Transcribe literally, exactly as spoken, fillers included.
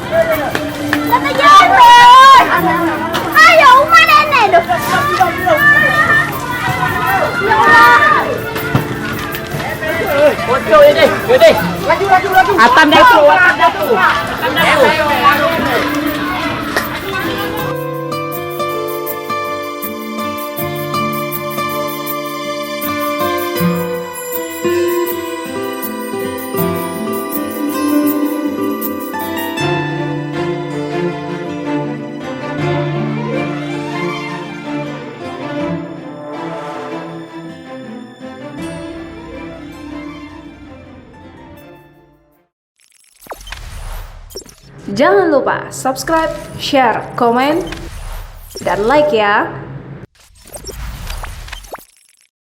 Kata jalan. Ayo, umah nenek tu. Ya Allah. Ojo ini, ini. Laju, laju, laju. Atan dah tu, atan dah tu. Atan dah tu. Jangan lupa subscribe, share, komen, dan like ya.